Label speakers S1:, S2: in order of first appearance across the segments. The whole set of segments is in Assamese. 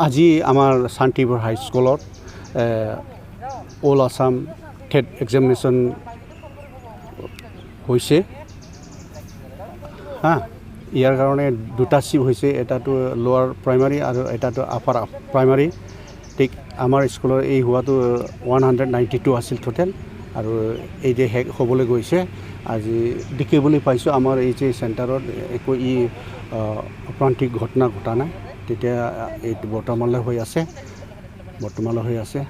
S1: আজি আমাৰ শান্তিপুৰ হাইস্কুলত অল আছাম টেট এক্সামিনেশ্যন হৈছে। হা, ইয়াৰ কাৰণে দুটা চিফ্ট হৈছে, এটাটো লোৱাৰ প্ৰাইমাৰী আৰু এটাটো আপাৰ প্ৰাইমাৰী। ঠিক আমাৰ স্কুলৰ এই হোৱাটো 192 আছিল টোটেল আৰু এই যে শেষ হ'বলৈ গৈছে আজি। দেখিবলৈ পাইছোঁ, আমাৰ এই যে চেণ্টাৰত একো অপ্ৰান্তিক ঘটনা ঘটা নাই। তেতিয়া এইটো বৰ্তমানলৈ হৈ আছে, বৰ্তমানলৈ হৈ আছে।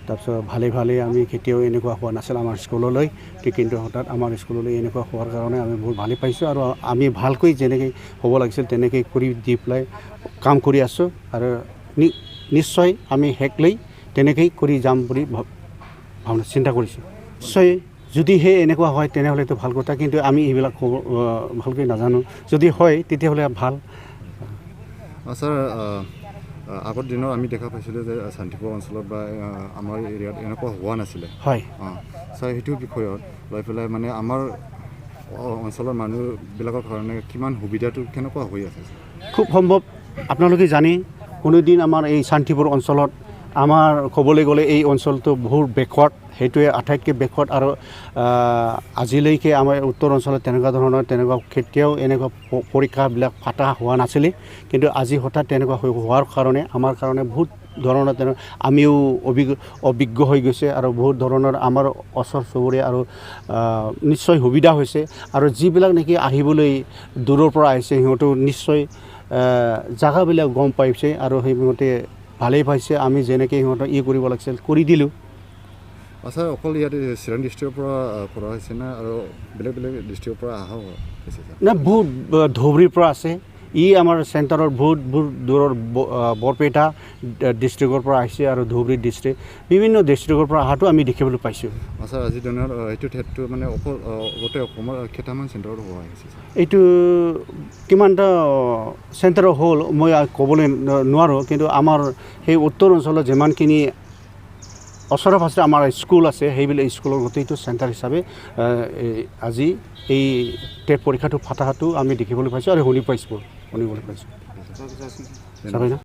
S1: তাৰপিছত ভালে ভালে আমি কেতিয়াও এনেকুৱা হোৱা নাছিল আমাৰ স্কুললৈ। ঠিক কিন্তু হঠাৎ আমাৰ স্কুললৈ এনেকুৱা হোৱাৰ কাৰণে আমি বহুত ভালেই পাইছোঁ আৰু আমি ভালকৈ যেনেকৈ হ'ব লাগিছিল তেনেকৈ কৰি দি পেলাই কাম কৰি আছোঁ আৰু নিশ্চয় আমি শেষ লৈ তেনেকেই কৰি যাম বুলি ভাৱনা চিন্তা কৰিছোঁ। নিশ্চয় যদিহে এনেকুৱা হয়, তেনেহ'লেতো ভাল কথা। কিন্তু আমি এইবিলাক ক'ব ভালকৈ নাজানো। যদি হয়, তেতিয়াহ'লে ভাল।
S2: ছাৰ, আগৰ দিনত আমি দেখা পাইছিলোঁ যে শান্তিপুৰ অঞ্চলত বা আমাৰ এৰিয়াত এনেকুৱা হোৱা নাছিলে।
S1: হয়।
S2: ছাৰ, সেইটো বিষয়ত লৈ পেলাই মানে আমাৰ অঞ্চলৰ মানুহবিলাকৰ কাৰণে কিমান সুবিধাটো কেনেকুৱা হৈ আছে, ছাৰ?
S1: খুব সম্ভৱ আপোনালোকে জানে, কোনোদিন আমাৰ এই শান্তিপুৰ অঞ্চলত, আমাৰ ক'বলৈ গ'লে এই অঞ্চলটো বহুত বেকৱাৰ্ড, সেইটোৱে আটাইতকৈ বেকৱাৰ্ড। আৰু আজিলৈকে আমাৰ উত্তৰ অঞ্চলত তেনেকুৱা ধৰণৰ তেনেকুৱা কেতিয়াও এনেকুৱা পৰীক্ষাবিলাক পতা হোৱা নাছিলে। কিন্তু আজি হঠাৎ তেনেকুৱা হৈ হোৱাৰ কাৰণে আমাৰ কাৰণে বহুত ধৰণৰ আমিও অভিজ্ঞ হৈ গৈছে আৰু বহুত ধৰণৰ আমাৰ ওচৰ চুবুৰীয়া আৰু নিশ্চয় সুবিধা হৈছে। আৰু যিবিলাক নেকি আহিবলৈ দূৰৰ পৰা আহিছে, সিহঁতেও নিশ্চয় জেগাবিলাক গম পাইছে আৰু সেইমতে ভালেই পাইছে। আমি যেনেকৈ সিহঁতক কৰিব লাগিছিল, কৰি দিলোঁ।
S2: ছাৰ, অকল ইয়াতে চিৰাং ডিষ্ট্ৰিক্টৰ পৰা কৰা হৈছে নে আৰু বেলেগ বেলেগ ডিষ্ট্ৰিক্টৰ পৰা অহাও হৈছে, ছাৰ?
S1: না, বহুত ধুবুৰীৰ পৰা আছে। আমাৰ চেণ্টাৰৰ বহুত বহুত দূৰৰ বৰপেটা ডিষ্ট্ৰিক্টৰ পৰা আহিছে আৰু ধুবুৰী ডিষ্ট্ৰিক্ট, বিভিন্ন ডিষ্ট্ৰিক্টৰ পৰা অহাটো আমি দেখিবলৈ পাইছোঁ।
S2: ছাৰ, আজিৰ দিনত এইটো টেটটো মানে অকল গোটেই অসমৰ কেইটামান চেণ্টাৰত হোৱা হৈছে, ছাৰ?
S1: এইটো কিমানটা চেণ্টাৰ হ'ল, মই ক'বলৈ নোৱাৰোঁ। কিন্তু আমাৰ সেই উত্তৰ অঞ্চলত যিমানখিনি ওচৰে পাঁজৰে আমাৰ স্কুল আছে, সেইবিলাক স্কুলৰ গোটেইটো চেণ্টাৰ হিচাপে এই আজি এই টেট পৰীক্ষাটো পতাটো আমি দেখিবলৈ পাইছোঁ আৰু শুনি পাইছোঁ, শুনিবলৈ পাইছোঁ। চাবাই না।